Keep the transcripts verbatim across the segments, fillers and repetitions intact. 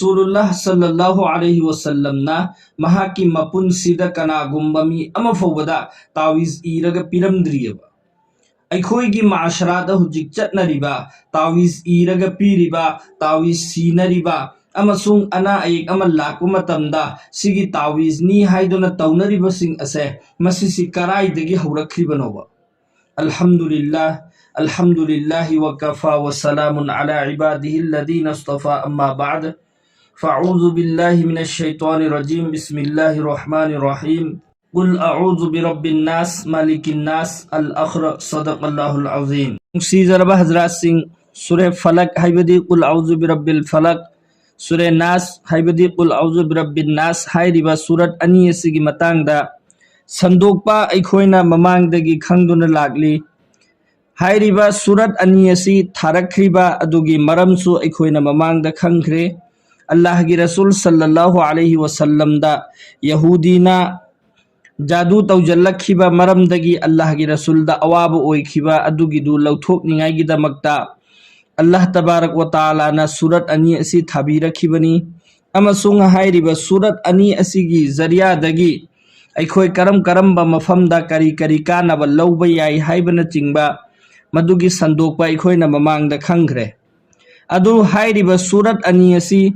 ꯔꯁꯨꯂꯨꯜꯂꯥꯍ ꯁꯜꯂꯜꯂꯥꯍꯨ ꯑꯂꯩꯍꯤ ꯋꯁꯜꯂꯝꯅ ꯃꯍꯥꯛꯀꯤ ꯃꯄꯨꯟꯁꯤꯗ ꯀꯅꯥꯒꯨꯝꯕ ꯃꯤ ꯑꯃ ꯐꯥꯎꯕꯗ ꯇꯥꯋꯤꯖ ꯏꯔꯒ ꯄꯤꯔꯝꯗ꯭ꯔꯤꯑꯕ꯫ ꯑꯩꯈꯣꯏꯒꯤ ꯃꯥꯁꯔꯥꯗ ꯍꯧꯖꯤꯛ ꯆꯠꯅꯔꯤꯕ, ꯇꯥꯋꯤꯖ ꯏꯔꯒ ꯄꯤꯔꯤꯕ, ꯇꯥꯋꯤꯖ ꯁꯤꯅꯔꯤꯕ, ꯑꯃꯁꯨꯡ ꯑꯅꯥ ꯑꯌꯦꯛ ꯑꯃ ꯂꯥꯛꯄ ꯃꯇꯝꯗ ꯁꯤꯒꯤ ꯇꯥꯋꯤꯖꯅꯤ ꯍꯥꯏꯗꯨꯅ ꯇꯧꯅꯔꯤꯕꯁꯤꯡ ꯑꯁꯦ, ꯃꯁꯤꯁꯤ ꯀꯔꯥꯏꯗꯒꯤ ꯍꯧꯔꯛꯈ꯭ꯔꯤꯕꯅꯣꯕ? الحمد لله، الحمد لله وكفى وسلام على عباده الذين اصطفى، أما بعد، فأعوذ بالله من الشيطان الرجيم، بسم الله الرحمن الرحيم، قل أعوذ برب الناس، ملك الناس، الأخر، صدق الله العظيم. ꯅꯨꯡꯁꯤꯖꯔꯕ ꯍꯖꯔꯥꯠꯁꯤꯡ, ꯁꯨꯔꯦ ꯐꯂꯛ ꯍꯥꯏꯕꯗꯤ ꯀꯨꯜ ꯑꯎꯖꯨ ꯕꯤꯔꯕꯤꯜ ꯐꯂꯛ, ꯁꯨꯔꯦ ꯅꯥꯁ ꯍꯥꯏꯕꯗꯤ ꯀꯨꯜ ꯑꯎꯖꯨ ꯕꯤꯔꯕꯤꯟ ꯅꯥꯁ ꯍꯥꯏꯔꯤꯕ ꯁꯨꯔꯠ ꯑꯅꯤ ꯑꯁꯤꯒꯤ ꯃꯇꯥꯡꯗ ꯁꯟꯗꯣꯛꯄ ꯑꯩꯈꯣꯏꯅ ꯃꯃꯥꯡꯗꯒꯤ ꯈꯪꯗꯨꯅ ꯂꯥꯛꯂꯤ꯫ ꯍꯥꯏꯔꯤꯕ ꯁꯨꯔꯠ ꯑꯅꯤ ꯑꯁꯤ ꯊꯥꯔꯛꯈ꯭ꯔꯤꯕ ꯑꯗꯨꯒꯤ ꯃꯔꯝꯁꯨ ꯑꯩꯈꯣꯏꯅ ꯃꯃꯥꯡꯗ ꯈꯪꯈ꯭ꯔꯦ꯫ ꯑꯜꯂꯥꯍꯒꯤ ꯔꯁꯨꯜ ꯁꯜꯂꯜꯂꯥꯍꯨ ꯑꯂꯩꯍꯤ ꯋꯁꯜꯂꯝꯗ ꯌꯍꯨꯗꯤꯅ ꯖꯥꯗꯨ ꯇꯧꯖꯜꯂꯛꯈꯤꯕ ꯃꯔꯝꯗꯒꯤ ꯑꯜꯂꯥꯍꯒꯤ ꯔꯁꯨꯜꯗ ꯑꯋꯥꯕ ꯑꯣꯏꯈꯤꯕ ꯑꯗꯨꯒꯤꯗꯨ ꯂꯧꯊꯣꯛꯅꯤꯡꯉꯥꯏꯒꯤꯗꯃꯛꯇ ꯑꯜꯂꯥꯍ ꯇꯕꯥꯔꯛ ꯋ ꯇꯥꯂꯥꯅ ꯁꯨꯔꯠ ꯑꯅꯤ ꯑꯁꯤ ꯊꯥꯕꯤꯔꯛꯈꯤꯕꯅꯤ꯫ ꯑꯃꯁꯨꯡ ꯍꯥꯏꯔꯤꯕ ꯁꯨꯔꯠ ꯑꯅꯤ ꯑꯁꯤꯒꯤ ꯖꯔꯤꯌꯥꯗꯒꯤ ꯑꯩꯈꯣꯏ ꯀꯔꯝ ꯀꯔꯝꯕ ꯃꯐꯝꯗ ꯀꯔꯤ ꯀꯔꯤ ꯀꯥꯟꯅꯕ ꯂꯧꯕ ꯌꯥꯏ ꯍꯥꯏꯕꯅꯆꯤꯡꯕ ꯃꯗꯨꯒꯤ ꯁꯟꯗꯣꯛꯄ ꯑꯩꯈꯣꯏꯅ ꯃꯃꯥꯡꯗ ꯈꯪꯈ꯭ꯔꯦ꯫ ꯑꯗꯨ ꯍꯥꯏꯔꯤꯕ ꯁꯨꯔꯠ ꯑꯅꯤ ꯑꯁꯤ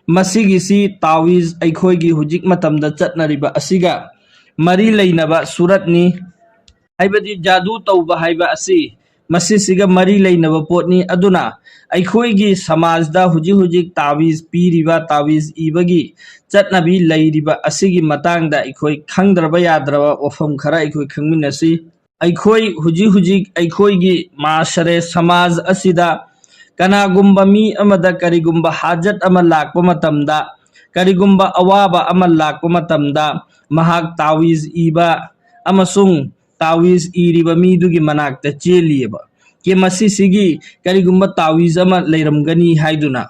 ꯃꯁꯤꯒꯤꯁꯤ ꯇꯥꯋꯤꯖ ꯑꯩꯈꯣꯏꯒꯤ ꯍꯧꯖꯤꯛ ꯃꯇꯝꯗ ꯆꯠꯅꯔꯤꯕ ꯑꯁꯤꯒ ꯃꯔꯤ ꯂꯩꯅꯕ ꯁꯨꯔꯠꯅꯤ꯫ ꯍꯥꯏꯕꯗꯤ ꯖꯥꯗꯨ ꯇꯧꯕ ꯍꯥꯏꯕ ꯑꯁꯤ ꯃꯁꯤꯁꯤꯒ ꯃꯔꯤ ꯂꯩꯅꯕ ꯄꯣꯠꯅꯤ꯫ ꯑꯗꯨꯅ ꯑꯩꯈꯣꯏꯒꯤ ꯁꯃꯥꯖꯗ ꯍꯧꯖꯤꯛ ꯍꯧꯖꯤꯛ ꯇꯥꯋꯤꯖ ꯄꯤꯔꯤꯕ, ꯇꯥꯋꯤꯖ ꯏꯕꯒꯤ ꯆꯠꯅꯕꯤ ꯂꯩꯔꯤꯕ ꯑꯁꯤꯒꯤ ꯃꯇꯥꯡꯗ ꯑꯩꯈꯣꯏ ꯈꯪꯗ꯭ꯔꯕ ꯌꯥꯗ꯭ꯔꯕ ꯋꯥꯐꯝ ꯈꯔ ꯑꯩꯈꯣꯏ ꯈꯪꯃꯤꯟꯅꯁꯤ꯫ ꯑꯩꯈꯣꯏ ꯍꯧꯖꯤꯛ ꯍꯧꯖꯤꯛ ꯑꯩꯈꯣꯏꯒꯤ ꯃꯥꯁꯔꯦ ꯁꯃꯥꯖ ꯑꯁꯤꯗ ꯀꯅꯥꯒꯨꯝꯕ ꯃꯤ ꯑꯃꯗ ꯀꯔꯤꯒꯨꯝꯕ ꯍꯥꯖꯠ ꯑꯃ ꯂꯥꯛꯄ ꯃꯇꯝꯗ, ꯀꯔꯤꯒꯨꯝꯕ ꯑꯋꯥꯕ ꯑꯃ ꯂꯥꯛꯄ ꯃꯇꯝꯗ ꯃꯍꯥꯛ ꯇꯥꯋꯤꯖ ꯏꯕ ꯑꯃꯁꯨꯡ ꯇꯥꯋꯤꯖ ꯏꯔꯤꯕ ꯃꯤꯗꯨꯒꯤ ꯃꯅꯥꯛꯇ ꯆꯦꯜꯂꯤꯑꯕ꯫ ꯀꯦ ꯃꯁꯤꯁꯤꯒꯤ ꯀꯔꯤꯒꯨꯝꯕ ꯇꯥꯋꯤꯖ ꯑꯃ ꯂꯩꯔꯝꯒꯅꯤ ꯍꯥꯏꯗꯨꯅ꯫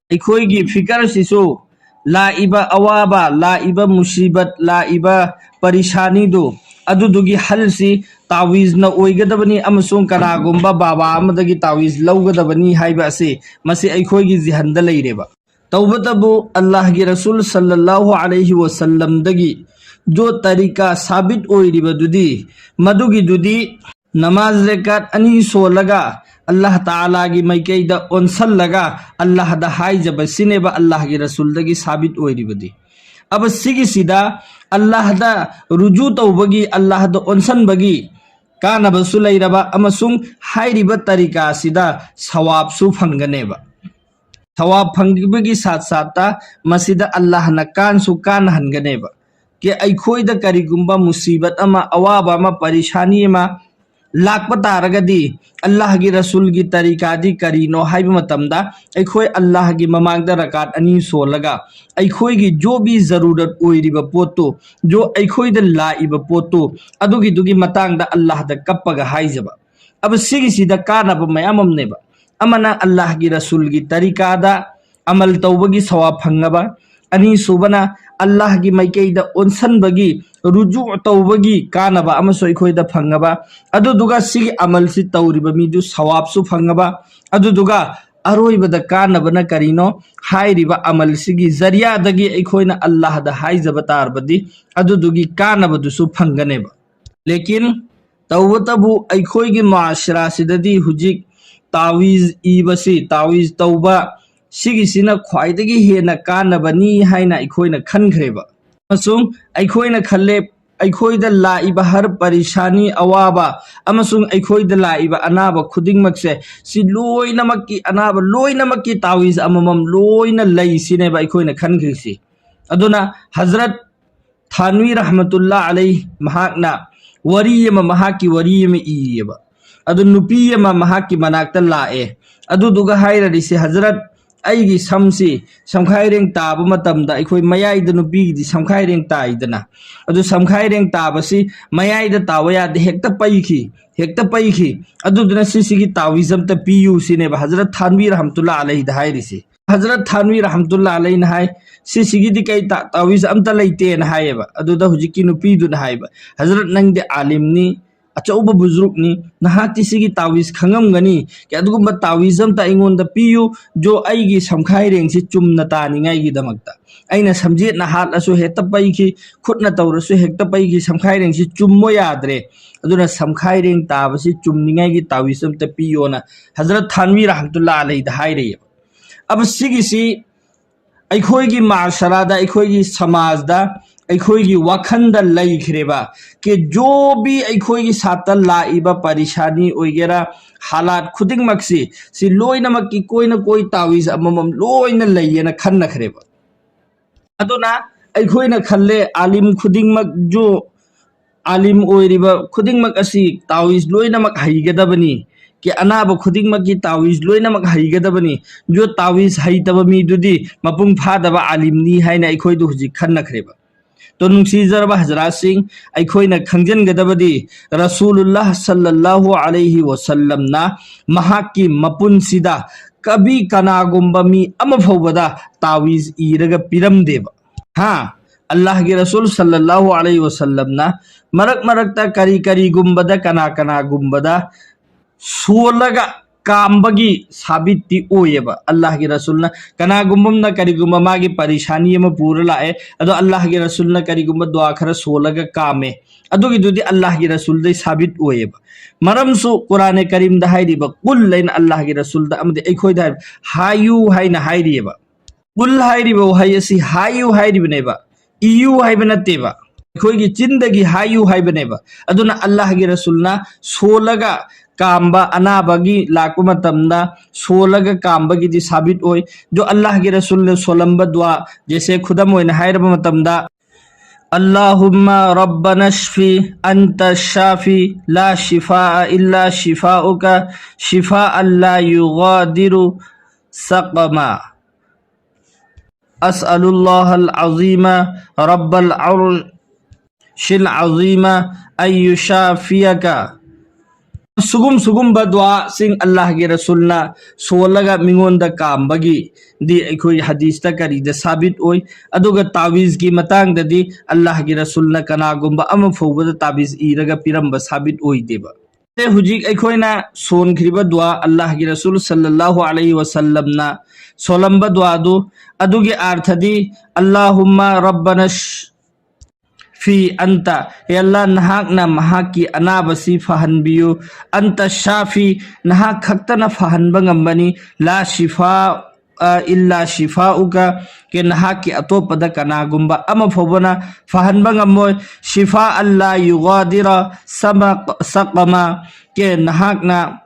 ꯑꯩꯈꯣꯏꯒꯤ ꯐꯤꯀꯔꯁꯤꯁꯨ ꯂꯥꯛꯏꯕ ꯑꯋꯥꯕ, ꯂꯥꯛꯏꯕ ꯃꯨꯁꯤꯕꯠ, ꯂꯥꯛꯏꯕ ꯄꯔꯤꯁꯥꯅꯤꯗꯨ, ꯑꯗꯨꯗꯨꯒꯤ ꯍꯜꯁꯤ ꯇꯥꯋꯤꯖꯅ ꯑꯣꯏꯒꯗꯕꯅꯤ ꯑꯃꯁꯨꯡ ꯀꯅꯥꯒꯨꯝꯕ ꯕꯥꯕꯥ ꯑꯃꯗꯒꯤ ꯇꯥꯋꯤꯖ ꯂꯧꯒꯗꯕꯅꯤ ꯍꯥꯏꯕ ꯑꯁꯤ ꯃꯁꯤ ꯑꯩꯈꯣꯏꯒꯤ ꯖꯤꯍꯟꯗ ꯂꯩꯔꯦꯕ꯫ ꯇꯧꯕꯇꯕꯨ ꯑꯜꯂꯥꯍꯒꯤ ꯔꯁꯨꯜ ꯁꯜꯂꯜꯂꯥꯍꯨ ꯑꯂꯩꯍꯤ ꯋꯁꯜꯂꯝꯗꯒꯤ ꯖꯣ ꯇꯔꯤꯀꯥ ꯁꯥꯕꯤꯠ ꯑꯣꯏꯔꯤꯕꯗꯨꯗꯤ, ꯃꯗꯨꯒꯤꯗꯨꯗꯤ ꯅꯃꯥꯖ ꯔꯦꯀꯥꯠ ꯑꯅꯤ ꯁꯣꯜꯂꯒ ꯑꯜꯂꯥꯍ ꯇꯥꯂꯥꯒꯤ ꯃꯥꯏꯀꯩꯗ ꯑꯣꯟꯁꯜꯂꯒ ꯑꯜꯂꯥꯍꯗ ꯍꯥꯏꯖꯕꯁꯤꯅꯦꯕ ꯑꯜꯂꯥꯍꯒꯤ ꯔꯁꯨꯜꯗꯒꯤ ꯁꯥꯕꯤꯠ ꯑꯣꯏꯔꯤꯕꯗꯤ꯫ ꯑꯕ ꯁꯤꯒꯤꯁꯤꯗ ꯑꯜꯂꯥꯍꯗ ꯔꯨꯖꯨ ꯇꯧꯕꯒꯤ, ꯑꯜꯂꯥꯍꯗ ꯑꯣꯟꯁꯟꯕꯒꯤ ꯀꯥꯟꯅꯕꯁꯨ ꯂꯩꯔꯕ ꯑꯃꯁꯨꯡ ꯍꯥꯏꯔꯤꯕ ꯇꯔꯤꯀꯥꯁꯤꯗ ꯁꯋꯥꯕꯁꯨ ꯐꯪꯒꯅꯦꯕ꯫ ꯁꯋꯥꯕ ꯐꯪꯕꯒꯤ ꯁꯥꯠ ꯁꯥꯠꯇ ꯃꯁꯤꯗ ꯑꯜꯂꯥꯍꯅ ꯀꯥꯟꯁꯨ ꯀꯥꯟꯅꯍꯟꯒꯅꯦꯕ꯫ ꯀꯦ ꯑꯩꯈꯣꯏꯗ ꯀꯔꯤꯒꯨꯝꯕ ꯃꯨꯁꯤꯕꯠ ꯑꯃ, ꯑꯋꯥꯕ ꯑꯃ, ꯄꯔꯤꯁꯥꯅꯤ ꯑꯃ ꯂꯥꯛꯄ ꯇꯥꯔꯒꯗꯤ, ꯑꯜꯂꯥꯍꯒꯤ ꯔꯁꯨꯜꯒꯤ ꯇꯔꯤꯀꯥꯗꯤ ꯀꯔꯤꯅꯣ ꯍꯥꯏꯕ ꯃꯇꯝꯗ, ꯑꯩꯈꯣꯏ ꯑꯜꯂꯥꯍꯒꯤ ꯃꯃꯥꯡꯗ ꯔꯀꯥꯠ ꯑꯅꯤ ꯁꯣꯜꯂꯒ ꯑꯩꯈꯣꯏꯒꯤ ꯖꯣ ꯕꯤ ꯖꯔꯨꯔꯠ ꯑꯣꯏꯔꯤꯕ ꯄꯣꯠꯇꯨ, ꯖꯣ ꯑꯩꯈꯣꯏꯗ ꯂꯥꯛꯏꯕ ꯄꯣꯠꯇꯨ, ꯑꯗꯨꯒꯤꯗꯨꯒꯤ ꯃꯇꯥꯡꯗ ꯑꯜꯂꯥꯍꯗ ꯀꯞꯄꯒ ꯍꯥꯏꯖꯕ꯫ ꯑꯕ ꯁꯤꯒꯤꯁꯤꯗ ꯀꯥꯟꯅꯕ ꯃꯌꯥꯝ ꯑꯃꯅꯦꯕ꯫ ꯑꯃꯅ ꯑꯜꯂꯥꯍꯒꯤ ꯔꯁꯨꯜꯒꯤ ꯇꯔꯤꯀꯥꯗ ꯑꯃꯜ ꯇꯧꯕꯒꯤ ꯁꯋꯥꯕ ꯐꯪꯉꯕ, ꯑꯅꯤꯁꯨꯕꯅ ꯑꯜꯂꯥꯍꯒꯤ ꯃꯥꯏꯀꯩꯗ ꯑꯣꯟꯁꯟꯕꯒꯤ, ꯔꯨꯖꯨ ꯇꯧꯕꯒꯤ ꯀꯥꯟꯅꯕ ꯑꯃꯁꯨ ꯑꯩꯈꯣꯏꯗ ꯐꯪꯉꯕ, ꯑꯗꯨꯗꯨꯒ ꯁꯤꯒꯤ ꯑꯃꯜꯁꯤ ꯇꯧꯔꯤꯕ ꯃꯤꯗꯨ ꯁꯋꯥꯕꯁꯨ ꯐꯪꯉꯕ, ꯑꯗꯨꯗꯨꯒ ꯑꯔꯣꯏꯕꯗ ꯀꯥꯟꯅꯕꯅ ꯀꯔꯤꯅꯣ? ꯍꯥꯏꯔꯤꯕ ꯑꯃꯜꯁꯤꯒꯤ ꯖꯔꯤꯌꯥꯗꯒꯤ ꯑꯩꯈꯣꯏꯅ ꯑꯜꯂꯥꯍꯗ ꯍꯥꯏꯖꯕ ꯇꯥꯔꯕꯗꯤ ꯑꯗꯨꯗꯨꯒꯤ ꯀꯥꯟꯅꯕꯗꯨꯁꯨ ꯐꯪꯒꯅꯦꯕ꯫ ꯂꯦꯀꯤꯟ ꯇꯧꯕꯇꯕꯨ ꯑꯩꯈꯣꯏꯒꯤ ꯃꯥꯁꯔꯥꯁꯤꯗꯗꯤ ꯍꯧꯖꯤꯛ ꯇꯥꯋꯤꯖ ꯏꯕꯁꯤ, ꯇꯥꯋꯤꯖ ꯇꯧꯕ ꯁꯤꯒꯤꯁꯤꯅ ꯈ꯭ꯋꯥꯏꯗꯒꯤ ꯍꯦꯟꯅ ꯀꯥꯟꯅꯕꯅꯤ ꯍꯥꯏꯅ ꯑꯩꯈꯣꯏꯅ ꯈꯟꯈ꯭ꯔꯦꯕ꯫ ꯑꯃꯁꯨꯡ ꯑꯩꯈꯣꯏꯅ ꯈꯜꯂꯦ, ꯑꯩꯈꯣꯏꯗ ꯂꯥꯛꯏꯕ ꯍꯔ ꯄꯔꯤꯁꯥꯅꯤ, ꯑꯋꯥꯕ ꯑꯃꯁꯨꯡ ꯑꯩꯈꯣꯏꯗ ꯂꯥꯛꯏꯕ ꯑꯅꯥꯕ ꯈꯨꯗꯤꯡꯃꯛꯁꯦ, ꯁꯤ ꯂꯣꯏꯅꯃꯛꯀꯤ, ꯑꯅꯥꯕ ꯂꯣꯏꯅꯃꯛꯀꯤ ꯇꯥꯋꯤꯖ ꯑꯃꯃꯝ ꯂꯣꯏꯅ ꯂꯩ ꯁꯤꯅꯦꯕ ꯑꯩꯈꯣꯏꯅ ꯈꯟꯈ꯭ꯔꯤꯁꯤ꯫ ꯑꯗꯨꯅ ꯍꯖꯔꯠ ꯊꯥꯟꯋꯤ ꯔꯍꯃꯇꯨꯜꯂꯥ ꯑꯂꯩ ꯃꯍꯥꯛꯅ ꯋꯥꯔꯤ ꯑꯃ, ꯃꯍꯥꯛꯀꯤ ꯋꯥꯔꯤ ꯑꯃ ꯏꯌꯦꯕ꯫ ꯑꯗꯨ ꯅꯨꯄꯤ ꯑꯃ ꯃꯍꯥꯛꯀꯤ ꯃꯅꯥꯛꯇ ꯂꯥꯛꯑꯦ꯫ ꯑꯗꯨꯗꯨꯒ ꯍꯥꯏꯔꯔꯤꯁꯦ, "ꯍꯖꯔꯠ, ꯑꯩꯒꯤ ꯁꯝꯁꯤ ꯁꯝꯈꯥꯏꯔꯦꯡ ꯇꯥꯕ ꯃꯇꯝꯗ ꯑꯩꯈꯣꯏ ꯃꯌꯥꯏꯗ ꯅꯨꯄꯤꯒꯤꯗꯤ ꯁꯝꯈꯥꯏꯔꯦꯡ ꯇꯥꯏꯗꯅ, ꯑꯗꯨ ꯁꯝꯈꯥꯏꯔꯦꯡ ꯇꯥꯕꯁꯤ ꯃꯌꯥꯏꯗ ꯇꯥꯕ ꯌꯥꯗꯦ, ꯍꯦꯛꯇ ꯄꯩꯈꯤ, ꯍꯦꯛꯇ ꯄꯩꯈꯤ꯫ ꯑꯗꯨꯗꯨꯅ ꯁꯤꯁꯤꯒꯤ ꯇꯥꯋꯤꯖ ꯑꯝꯇ ꯄꯤꯌꯨ" ꯁꯤꯅꯦꯕ ꯍꯖꯔꯠ ꯊꯥꯟꯕꯤ ꯔꯍꯃꯇꯨꯜꯂꯥ ꯑꯂꯩꯗ ꯍꯥꯏꯔꯤꯁꯤ꯫ ꯍꯖꯔꯠ ꯊꯥꯟꯋꯤ ꯔꯍꯃꯇꯨꯜꯂꯥ ꯑꯂꯩꯅ ꯍꯥꯏ, "ꯁꯤꯁꯤꯒꯤꯗꯤ ꯀꯩ ꯇꯥ-, ꯇꯥꯋꯤꯖ ꯑꯝꯇ ꯂꯩꯇꯦꯅ" ꯍꯥꯏꯌꯦꯕ꯫ ꯑꯗꯨꯗ ꯍꯧꯖꯤꯛꯀꯤ ꯅꯨꯄꯤꯗꯨꯅ ꯍꯥꯏꯕ, "ꯍꯖꯔꯠ, ꯅꯪꯗꯤ ꯑꯥꯂꯤꯝꯅꯤ, ꯑꯆꯧꯕ ꯕꯨꯖꯨꯔꯨꯛꯅꯤ, ꯅꯍꯥꯛꯇꯤ ꯁꯤꯒꯤ ꯇꯥꯋꯤꯖ ꯈꯪꯉꯝꯒꯅꯤ, ꯀꯤ ꯑꯗꯨꯒꯨꯝꯕ ꯇꯥꯋꯤꯖ ꯑꯝꯇ ꯑꯩꯉꯣꯟꯗ ꯄꯤꯌꯨ, ꯖꯣ ꯑꯩꯒꯤ ꯁꯝꯈꯥꯏꯔꯦꯡꯁꯤ ꯆꯨꯝꯅ ꯇꯥꯅꯤꯡꯉꯥꯏꯒꯤꯗꯃꯛꯇ꯫ ꯑꯩꯅ ꯁꯝꯖꯦꯠꯅ ꯍꯥꯠꯂꯁꯨ ꯍꯦꯛꯇ ꯄꯩꯈꯤ, ꯈꯨꯠꯅ ꯇꯧꯔꯁꯨ ꯍꯦꯛꯇ ꯄꯩꯈꯤ, ꯁꯝꯈꯥꯏꯔꯦꯡꯁꯤ ꯆꯨꯝꯃꯣ ꯌꯥꯗ꯭ꯔꯦ꯫ ꯑꯗꯨꯅ ꯁꯝꯈꯥꯏꯔꯦꯡ ꯇꯥꯕꯁꯤ ꯆꯨꯝꯅꯤꯡꯉꯥꯏꯒꯤ ꯇꯥꯋꯤꯖ ꯑꯝꯇ ꯄꯤꯌꯣꯅ ꯍꯖꯔꯠ ꯊꯥꯟꯋꯤ ꯔꯍꯃꯇꯨꯜꯂꯥ ꯑꯂꯩꯗ ꯍꯥꯏꯔꯛꯑꯦꯕ꯫ ꯑꯕ ꯁꯤꯒꯤꯁꯤ ꯑꯩꯈꯣꯏꯒꯤ ꯃꯥꯁꯔꯥꯗ, ꯑꯩꯈꯣꯏꯒꯤ ꯁꯃꯥꯖꯗ, ꯑꯩꯈꯣꯏꯒꯤ ꯋꯥꯈꯜꯗ ꯂꯩꯈ꯭ꯔꯦꯕ꯫ ꯀꯦ ꯖꯣ ꯕꯤ ꯑꯩꯈꯣꯏꯒꯤ ꯁꯥꯠꯇ ꯂꯥꯛꯏꯕ ꯄꯔꯤꯁꯥꯅꯤ ꯑꯣꯏꯒꯦꯔꯥ, ꯍꯥꯂꯥꯠ ꯈꯨꯗꯤꯡꯃꯛꯁꯤ, ꯁꯤ ꯂꯣꯏꯅꯃꯛꯀꯤ ꯀꯣꯏꯅ ꯀꯣꯏ ꯇꯥꯋꯤꯖ ꯑꯃꯃꯝ ꯂꯣꯏꯅ ꯂꯩꯌꯦꯅ ꯈꯟꯅꯈ꯭ꯔꯦꯕ꯫ ꯑꯗꯨꯅ ꯑꯩꯈꯣꯏꯅ ꯈꯜꯂꯦ, ꯑꯥꯂꯤꯝ ꯈꯨꯗꯤꯡꯃꯛ ꯖꯣ ꯑꯥꯂꯤꯝ ꯑꯣꯏꯔꯤꯕ ꯈꯨꯗꯤꯡꯃꯛ ꯑꯁꯤ ꯇꯥꯋꯤꯖ ꯂꯣꯏꯅꯃꯛ ꯍꯩꯒꯗꯕꯅꯤ, ꯀꯦ ꯑꯅꯥꯕ ꯈꯨꯗꯤꯡꯃꯛꯀꯤ ꯇꯥꯋꯤꯖ ꯂꯣꯏꯅꯃꯛ ꯍꯩꯒꯗꯕꯅꯤ, ꯖꯣ ꯇꯥꯋꯤꯖ ꯍꯩꯇꯕ ꯃꯤꯗꯨꯗꯤ ꯃꯄꯨꯡ ꯐꯥꯗꯕ ꯑꯥꯂꯤꯝꯅꯤ ꯍꯥꯏꯅ ꯑꯩꯈꯣꯏꯗ ꯍꯧꯖꯤꯛ ꯈꯟꯅꯈ꯭ꯔꯦꯕ꯫ ꯇꯣ ꯅꯨꯡꯁꯤꯖꯔꯕ ꯍꯖꯔꯥꯠꯁꯤꯡ, ꯑꯩꯈꯣꯏꯅ ꯈꯪꯖꯤꯟꯒꯗꯕꯗꯤ ꯔꯁꯨꯂꯨꯜꯂꯥꯍ ꯁꯜꯂꯜꯂꯥꯍꯨ ꯑꯂꯩꯍꯤ ꯋꯁꯜꯂꯝꯅ ꯃꯍꯥꯛꯀꯤ ꯃꯄꯨꯟꯁꯤꯗ ꯀꯕꯤ ꯀꯅꯥꯒꯨꯝꯕ ꯃꯤ ꯑꯃ ꯐꯥꯎꯕꯗ ꯇꯥꯋꯤꯖ ꯏꯔꯒ ꯄꯤꯔꯝꯗꯦꯕ꯫ ꯍꯥ, ꯑꯜꯂꯥꯍꯒꯤ ꯔꯁꯨꯜ ꯁꯜꯂꯜꯂꯥꯍꯨ ꯑꯂꯩꯍꯤ ꯋꯁꯜꯂꯝꯅ ꯃꯔꯛ ꯃꯔꯛꯇ ꯀꯔꯤ ꯀꯔꯤꯒꯨꯝꯕꯗ, ꯀꯅꯥ ꯀꯅꯥꯒꯨꯝꯕꯗ ꯁꯣꯜꯂꯒ ꯀꯥꯝꯕꯒꯤ ꯁꯥꯕꯤꯠꯇꯤ ꯑꯣꯏꯌꯦꯕ꯫ ꯑꯜꯂꯥꯍꯒꯤ ꯔꯁꯨꯜꯅ ꯀꯅꯥꯒꯨꯝꯕ ꯑꯃꯅ ꯀꯔꯤꯒꯨꯝꯕ ꯃꯥꯒꯤ ꯄꯔꯤꯁꯥꯅꯤ ꯑꯃ ꯄꯨꯔ ꯂꯥꯛꯑꯦ, ꯑꯗꯣ ꯑꯜꯂꯥꯍꯒꯤ ꯔꯁꯨꯜꯅ ꯀꯔꯤꯒꯨꯝꯕ ꯗꯨꯋꯥ ꯈꯔ ꯁꯣꯜꯂꯒ ꯀꯥꯝꯃꯦ, ꯑꯗꯨꯒꯤꯗꯨꯗꯤ ꯑꯜꯂꯥꯍꯒꯤ ꯔꯁꯨꯜꯗꯩ ꯁꯥꯕꯤꯠ ꯑꯣꯏꯌꯦꯕ꯫ ꯃꯔꯝꯁꯨ ꯀꯨꯔꯥꯅꯦ ꯀꯔꯤꯝꯗ ꯍꯥꯏꯔꯤꯕ ꯀꯨꯜ ꯑꯩꯅ ꯑꯜꯂꯥꯍꯒꯤ ꯔꯁꯨꯜꯗ ꯑꯃꯗꯤ ꯑꯩꯈꯣꯏꯗ ꯍꯥꯏꯕ ꯍꯥꯏꯌꯨ ꯍꯥꯏꯅ ꯍꯥꯏꯔꯤꯑꯕ꯫ ꯀꯨꯜ ꯍꯥꯏꯔꯤꯕ ꯋꯥꯍꯩ ꯑꯁꯤ ꯍꯥꯏꯌꯨ ꯍꯥꯏꯔꯤꯕꯅꯦꯕ, ꯏꯌꯨ ꯍꯥꯏꯕ ꯅꯠꯇꯦꯕ꯫ ꯑꯩꯈꯣꯏꯒꯤ ꯆꯤꯟꯗꯒꯤ ꯍꯥꯏꯌꯨ ꯍꯥꯏꯕꯅꯦꯕ꯫ ꯑꯗꯨꯅ ꯑꯜꯂꯥꯍꯒꯤ ꯔꯁꯨꯜꯅ ꯁꯣꯜꯂꯒ ꯀꯥꯝꯕ, ꯑꯅꯥꯕꯒꯤ ꯂꯥꯛꯄ ꯃꯇꯝꯗ ꯁꯣꯜꯂꯒ ꯀꯥꯝꯕꯒꯤꯗꯤ ꯁꯥꯕꯤꯠ ꯑꯣꯏ꯫ ꯑꯗꯣ ꯑꯜꯂꯥꯍꯒꯤ ꯔꯁꯨꯜꯅ ꯁꯣꯜꯂꯝꯕ ꯗꯨꯋꯥ, ꯖꯦꯁꯦ ꯈꯨꯗꯝ ꯑꯣꯏꯅ ꯍꯥꯏꯔꯕ ꯃꯇꯝꯗ, اللهم ربنا اشف أنت الشافي لا شفاء إلا شفاؤك شفاء لا يغادر سقما. أسأل الله العظيم رب العرش العظيم أن يشافيك. ꯁꯤꯒꯨꯝ ꯁꯤꯒꯨꯝꯕ ꯗꯨꯋꯥꯁꯤꯡ ꯑꯜꯂꯥꯍꯒꯤ ꯔꯁꯨꯜꯅ ꯁꯣꯜꯂꯒ ꯃꯤꯉꯣꯟꯗ ꯀꯥꯝꯕꯒꯤꯗꯤ ꯑꯩꯈꯣꯏ ꯍꯗꯤꯁꯇ ꯀꯔꯤꯗ ꯁꯥꯕꯤꯠ ꯑꯣꯏ? ꯑꯗꯨꯒ ꯇꯥꯋꯤꯖꯀꯤ ꯃꯇꯥꯡꯗꯗꯤ ꯑꯜꯂꯥꯍꯒꯤ ꯔꯁꯨꯜꯅ ꯀꯅꯥꯒꯨꯝꯕ ꯑꯃ ꯐꯥꯎꯕꯗ ꯇꯥꯕꯤꯖ ꯏꯔꯒ ꯄꯤꯔꯝꯕ ꯁꯥꯕꯤꯠ ꯑꯣꯏꯗꯦꯕ꯫ ꯍꯧꯖꯤꯛ ꯑꯩꯈꯣꯏꯅ ꯁꯣꯟꯈ꯭ꯔꯤꯕ ꯗꯨꯋꯥ ꯑꯜꯂꯥꯍꯒꯤ ꯔꯁꯨꯜ ꯁꯜꯂꯜꯂꯥꯍꯨ ꯑꯂꯩꯍꯤ ꯋꯁꯜꯂꯝꯅ ꯁꯣꯜꯂꯝꯕ ꯗꯨꯋꯥꯗꯨ, ꯑꯗꯨꯒꯤ ꯑꯥꯔꯊꯗꯤ, "ꯑꯜꯂꯥꯍꯨꯝꯃ ꯔꯕꯅ ꯐꯤ ꯑꯟꯇ", "ꯍꯦ ꯑꯜꯂꯥ, ꯅꯍꯥꯛꯅ ꯃꯍꯥꯛꯀꯤ ꯑꯅꯥꯕꯁꯤ ꯐꯍꯟꯕꯤꯌꯨ, ꯑꯟꯇ ꯁꯥꯐꯤ, ꯅꯍꯥꯛ ꯈꯛꯇꯅ ꯐꯍꯟꯕ ꯉꯝꯕꯅꯤ, ꯂꯥ ꯁꯤꯐꯥ ꯑ, ꯏꯜꯂꯥ ꯁꯤꯐꯥꯎꯀ", ꯀꯦ ꯅꯍꯥꯛꯀꯤ ꯑꯇꯣꯞꯄꯗ ꯀꯅꯥꯒꯨꯝꯕ ꯑꯃ ꯐꯥꯎꯕꯅ ꯐꯍꯟꯕ ꯉꯝꯃꯣꯏ꯫ "ꯁꯤꯐꯥ ꯑꯜꯂꯥ ꯌꯨꯒꯥꯗꯤꯔ ꯁꯃ-, ꯁꯛꯃ", ꯀꯦ ꯅꯍꯥꯛꯅ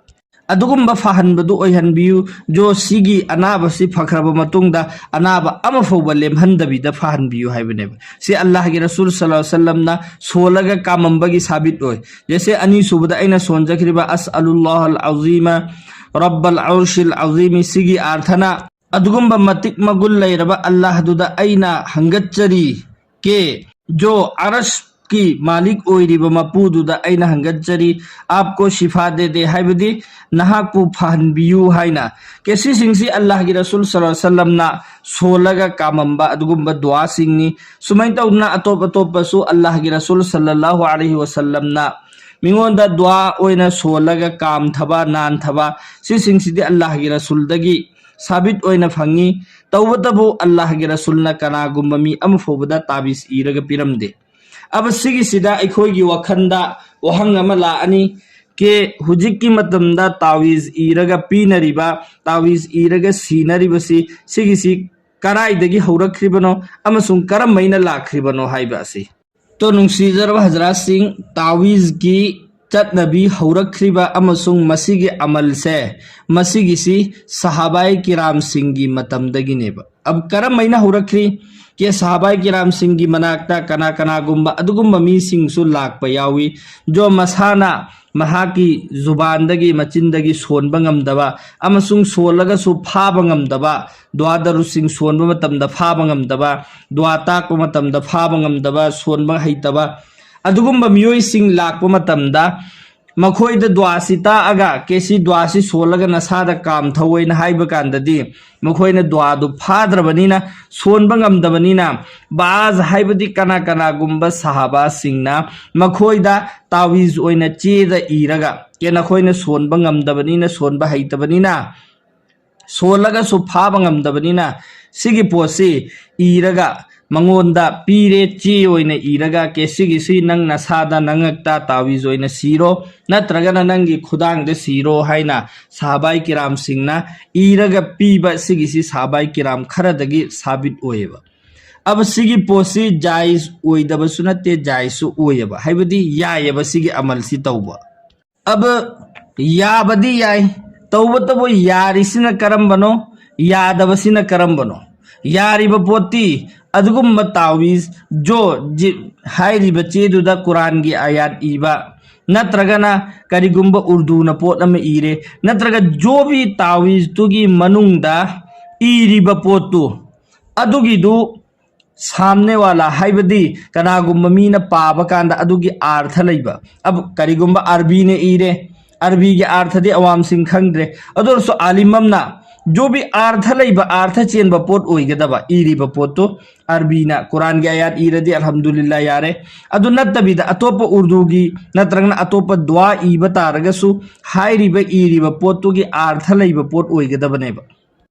ꯑꯗꯨꯒꯨꯝꯕ ꯐꯍꯟꯕꯗꯨ ꯑꯣꯏꯍꯟꯕꯤꯌꯨ, "ꯖꯣ ꯁꯤꯒꯤ ꯑꯅꯥꯕꯁꯤ ꯐꯈ꯭ꯔꯕ ꯃꯇꯨꯡꯗ ꯑꯅꯥꯕ ꯑꯃ ꯐꯥꯎꯕ ꯂꯦꯝꯍꯟꯗꯕꯤꯗ ꯐꯍꯟꯕꯤꯌꯨ" ꯍꯥꯏꯕꯅꯦꯕ꯫ ꯁꯤ ꯑꯜꯂꯥꯍꯒꯤ ꯔꯁꯨꯜ ꯁꯜꯂꯜꯂꯥꯍꯨ ꯑꯂꯩꯍꯤ ꯋꯁꯜꯂꯝꯅ ꯁꯣꯜꯂꯒ ꯀꯥꯝꯃꯝꯕꯒꯤ ꯁꯥꯕꯤꯠ ꯑꯣꯏ꯫ ꯖꯦꯁꯦ ꯑꯅꯤꯁꯨꯕꯗ ꯑꯩꯅ ꯁꯣꯟꯖꯈ꯭ꯔꯤꯕ "ꯑꯁ ꯑꯂꯨꯜꯂꯥꯍ ꯑꯜ ꯑꯖꯤꯃ ꯔꯕꯜ ꯑꯔꯁꯤꯜ ꯑꯖꯤꯃꯤ", ꯁꯤꯒꯤ ꯑꯥꯔꯊꯅ ꯑꯗꯨꯒꯨꯝꯕ ꯃꯇꯤꯛ ꯃꯒꯨꯟ ꯂꯩꯔꯕ ꯑꯜꯂꯥꯍꯗꯨꯗ ꯑꯩꯅ ꯍꯪꯒꯠꯆꯔꯤ, ꯀꯦ ꯖꯣ ꯑꯔꯁꯀꯤ ꯃꯥꯂꯤꯛ ꯑꯣꯏꯔꯤꯕ ꯃꯄꯨꯗꯨꯗ ꯑꯩꯅ ꯍꯪꯒꯠꯆꯔꯤ, "ꯑꯥꯞꯀꯣ ꯁꯤꯐꯥ ꯗꯦ ꯗꯦ", ꯍꯥꯏꯕꯗꯤ ꯅꯍꯥꯛꯄꯨ ꯐꯍꯟꯕꯤꯌꯨ ꯍꯥꯏꯅ꯫ ꯀꯦ ꯁꯤꯁꯤꯡꯁꯤ ꯑꯜꯂꯥꯍꯒꯤ ꯔꯁꯨꯜ ꯁꯜꯂꯜꯂꯥꯍꯨ ꯑꯂꯩꯍꯤ ꯋꯁꯜꯂꯝꯅ ꯁꯣꯜꯂꯒ ꯀꯥꯝꯃꯝꯕ ꯑꯗꯨꯒꯨꯝꯕ ꯗꯨꯋꯥꯁꯤꯡꯅꯤ꯫ ꯁꯨꯃꯥꯏꯅ ꯇꯧꯗꯅ ꯑꯇꯣꯞ ꯑꯇꯣꯞꯄꯁꯨ ꯑꯜꯂꯥꯍꯒꯤ ꯔꯁꯨꯜ ꯁꯜꯂꯜꯂꯥꯍꯨ ꯑꯂꯩꯍꯤ ꯋꯁꯜꯂꯝꯅ ꯃꯤꯉꯣꯟꯗ ꯗꯨꯋꯥ ꯑꯣꯏꯅ ꯁꯣꯜꯂꯒ ꯀꯥꯝꯊꯕ, ꯅꯥꯟꯊꯕ, ꯁꯤꯁꯤꯡꯁꯤꯗꯤ ꯑꯜꯂꯥꯍꯒꯤ ꯔꯁꯨꯜꯗꯒꯤ ꯁꯥꯕꯤꯠ ꯑꯣꯏꯅ ꯐꯪꯉꯤ꯫ ꯇꯧꯕꯇꯕꯨ ꯑꯜꯂꯥꯍꯒꯤ ꯔꯁꯨꯜꯅ ꯀꯅꯥꯒꯨꯝꯕ ꯃꯤ ꯑꯃ ꯐꯥꯎꯕꯗ ꯇꯥꯕꯤꯖ ꯏꯔꯒ ꯄꯤꯔꯝꯗꯦ꯫ ꯑꯕ ꯁꯤꯒꯤꯁꯤꯗ ꯑꯩꯈꯣꯏꯒꯤ ꯋꯥꯈꯜꯗ ꯋꯥꯍꯪ ꯑꯃ ꯂꯥꯛꯑꯅꯤ, ꯀꯦ ꯍꯧꯖꯤꯛꯀꯤ ꯃꯇꯝꯗ ꯇꯥꯋꯤꯖ ꯏꯔꯒ ꯄꯤꯅꯔꯤꯕ, ꯇꯥꯋꯤꯖ ꯏꯔꯒ ꯁꯤꯅꯔꯤꯕꯁꯤ, ꯁꯤꯒꯤꯁꯤ ꯀꯔꯥꯏꯗꯒꯤ ꯍꯧꯔꯛꯈ꯭ꯔꯤꯕꯅꯣ ꯑꯃꯁꯨꯡ ꯀꯔꯝꯕꯩꯅ ꯂꯥꯛꯈ꯭ꯔꯤꯕꯅꯣ ꯍꯥꯏꯕ ꯑꯁꯤ꯫ ꯇꯣ ꯅꯨꯡꯁꯤꯖꯔꯕ ꯍꯖꯔꯥꯠꯁꯤꯡ, ꯇꯥꯋꯤꯖꯀꯤ ꯆꯠꯅꯕꯤ ꯍꯧꯔꯛꯈ꯭ꯔꯤꯕ ꯑꯃꯁꯨꯡ ꯃꯁꯤꯒꯤ ꯑꯃꯜꯁꯦ, ꯃꯁꯤꯒꯤꯁꯤ ꯁꯍꯥꯕꯥꯏ ꯀꯤꯔꯥꯝꯁꯤꯡꯒꯤ ꯃꯇꯝꯗꯒꯤꯅꯦꯕ꯫ ꯑꯕ ꯀꯔꯝꯍꯥꯏꯅ ꯍꯧꯔꯛꯈ꯭ꯔꯤ? ꯀꯦ ꯁꯍꯥꯕꯥꯏ ꯀꯤꯔꯥꯝꯁꯤꯡꯒꯤ ꯃꯅꯥꯛꯇ ꯀꯅꯥ ꯀꯅꯥꯒꯨꯝꯕ ꯑꯗꯨꯒꯨꯝꯕ ꯃꯤꯁꯤꯡꯁꯨ ꯂꯥꯛꯄ ꯌꯥꯎꯏ꯫ ꯖꯣ ꯃꯁꯥꯅ ꯃꯍꯥꯛꯀꯤ ꯖꯨꯕꯥꯟꯗꯒꯤ, ꯃꯆꯤꯟꯗꯒꯤ ꯁꯣꯟꯕ ꯉꯝꯗꯕ ꯑꯃꯁꯨꯡ ꯁꯣꯜꯂꯒꯁꯨ ꯐꯥꯕ ꯉꯝꯗꯕ, ꯗꯨꯋꯥ ꯗꯔꯨꯁꯤꯡ ꯁꯣꯟꯕ ꯃꯇꯝꯗ ꯐꯥꯕ ꯉꯝꯗꯕ, ꯗꯨꯋꯥ ꯇꯥꯛꯄ ꯃꯇꯝꯗ ꯐꯥꯕ ꯉꯝꯗꯕ, ꯁꯣꯟꯕ ꯍꯩꯇꯕ, ꯑꯗꯨꯒꯨꯝꯕ ꯃꯤꯑꯣꯏꯁꯤꯡ ꯂꯥꯛꯄ ꯃꯇꯝꯗ ꯃꯈꯣꯏꯗ ꯗꯨꯋꯥꯁꯤ ꯇꯥꯛꯑꯒ, "ꯀꯦ ꯁꯤ ꯗꯨꯋꯥꯁꯤ ꯁꯣꯜꯂꯒ ꯅꯁꯥꯗ ꯀꯥꯝꯊꯧ" ꯍꯥꯏꯅ ꯍꯥꯏꯕ ꯀꯥꯟꯗꯗꯤ, ꯃꯈꯣꯏꯅ ꯗꯨꯋꯥꯗꯨ ꯐꯥꯗ꯭ꯔꯕꯅꯤꯅ, ꯁꯣꯟꯕ ꯉꯝꯗꯕꯅꯤꯅ, ꯕꯥꯖ ꯍꯥꯏꯕꯗꯤ ꯀꯅꯥ ꯀꯅꯥꯒꯨꯝꯕ ꯁꯍꯥꯕꯥꯁꯤꯡꯅ ꯃꯈꯣꯏꯗ ꯇꯥꯋꯤꯖ ꯑꯣꯏꯅ ꯆꯦꯗ ꯏꯔꯒ, ꯀꯦ ꯅꯈꯣꯏꯅ ꯁꯣꯟꯕ ꯉꯝꯗꯕꯅꯤꯅ, ꯁꯣꯟꯕ ꯍꯩꯇꯕꯅꯤꯅ, ꯁꯣꯜꯂꯒꯁꯨ ꯐꯥꯕ ꯉꯝꯗꯕꯅꯤꯅ, ꯁꯤꯒꯤ ꯄꯣꯠꯁꯤ ꯏꯔꯒ ꯃꯉꯣꯟꯗ ꯄꯤꯔꯦ, ꯆꯦ ꯑꯣꯏꯅ ꯏꯔꯒ, "ꯀꯦ ꯁꯤꯒꯤꯁꯤ ꯅꯪ ꯅꯁꯥꯗ ꯅꯉꯛꯇ ꯇꯥꯋꯤꯖ ꯑꯣꯏꯅ ꯁꯤꯔꯣ, ꯅꯠꯇ꯭ꯔꯒꯅ ꯅꯪꯒꯤ ꯈꯨꯗꯥꯡꯗ ꯁꯤꯔꯣ" ꯍꯥꯏꯅ ꯁꯍꯥꯕꯥꯏ ꯀꯤꯔꯥꯝꯁꯤꯡꯅ ꯏꯔꯒ ꯄꯤꯕ, ꯁꯤꯒꯤꯁꯤ ꯁꯍꯥꯕꯥꯏ ꯀꯤꯔꯥꯝ ꯈꯔꯗꯒꯤ ꯁꯥꯕꯤꯠ ꯑꯣꯏꯌꯦꯕ꯫ ꯑꯕ ꯁꯤꯒꯤ ꯄꯣꯠꯁꯤ ꯖꯥꯏꯖ ꯑꯣꯏꯗꯕꯁꯨ ꯅꯠꯇꯦ, ꯖꯥꯏꯖꯁꯨ ꯑꯣꯏꯌꯦꯕ, ꯍꯥꯏꯕꯗꯤ ꯌꯥꯏꯌꯦꯕ ꯁꯤꯒꯤ ꯑꯃꯜꯁꯤ ꯇꯧꯕ꯫ ꯑꯕ ꯌꯥꯕꯗꯤ ꯌꯥꯏ, ꯇꯧꯕꯇꯕꯨ ꯌꯥꯔꯤꯁꯤꯅ ꯀꯔꯝꯕꯅꯣ, ꯌꯥꯗꯕꯁꯤꯅ ꯀꯔꯝꯕꯅꯣ? ꯌꯥꯔꯤꯕ ꯄꯣꯠꯇꯤ ꯑꯗꯨꯒꯨꯝꯕ ꯇꯥꯋꯤꯖ, ꯖꯣ, ꯖꯤ-, ꯍꯥꯏꯔꯤꯕ ꯆꯦꯗꯨꯗ ꯀꯨꯔꯥꯟꯒꯤ ꯑꯥꯌꯥꯠ ꯏꯕ, ꯅꯠꯇ꯭ꯔꯒꯅ ꯀꯔꯤꯒꯨꯝꯕ ꯎꯔꯗꯨꯅ ꯄꯣꯠ ꯑꯃ ꯏꯔꯦ, ꯅꯠꯇ꯭ꯔꯒ ꯖꯣꯕꯤ ꯇꯥꯋꯤꯖꯇꯨꯒꯤ ꯃꯅꯨꯡꯗ ꯏꯔꯤꯕ ꯄꯣꯠꯇꯨ, ꯑꯗꯨꯒꯤꯗꯨ ꯁꯥꯝꯅꯦ ꯋꯥꯂꯥ ꯍꯥꯏꯕꯗꯤ ꯀꯅꯥꯒꯨꯝꯕ ꯃꯤꯅ ꯄꯥꯕ ꯀꯥꯟꯗ ꯑꯗꯨꯒꯤ ꯑꯥꯔꯊ ꯂꯩꯕ꯫ ꯑꯕ ꯀꯔꯤꯒꯨꯝꯕ ꯑꯔꯕꯤꯅ ꯏꯔꯦ, ꯑꯔꯕꯤꯒꯤ ꯑꯥꯔꯊꯗꯤ ꯑꯋꯥꯝꯁꯤꯡ ꯈꯪꯗ꯭ꯔꯦ, ꯑꯗꯨ ꯑꯣꯏꯔꯁꯨ ꯑꯥꯂꯤꯝ ꯑꯃꯅ ꯖꯣꯕꯤ ꯑꯥꯔꯊ ꯂꯩꯕ, ꯑꯥꯔꯊ ꯆꯦꯟꯕ ꯄꯣꯠ ꯑꯣꯏꯒꯗꯕ ꯏꯔꯤꯕ ꯄꯣꯠꯇꯨ꯫ ꯑꯔꯕꯤꯅ ꯀꯨꯔꯥꯟꯒꯤ ꯑꯥꯌꯥꯠ ꯏꯔꯗꯤ ꯑꯜꯍꯝꯗꯨꯂꯤꯜꯂꯥ ꯌꯥꯔꯦ꯫ ꯑꯗꯨ ꯅꯠꯇꯕꯤꯗ ꯑꯇꯣꯞꯄ ꯎꯔꯗꯨꯒꯤ ꯅꯠꯇ꯭ꯔꯒꯅ ꯑꯇꯣꯞꯄ ꯗꯨꯋꯥ ꯏꯕ ꯇꯥꯔꯒꯁꯨ, ꯍꯥꯏꯔꯤꯕ ꯏꯔꯤꯕ ꯄꯣꯠꯇꯨꯒꯤ ꯑꯥꯔꯊ ꯂꯩꯕ ꯄꯣꯠ ꯑꯣꯏꯒꯗꯕꯅꯦꯕ꯫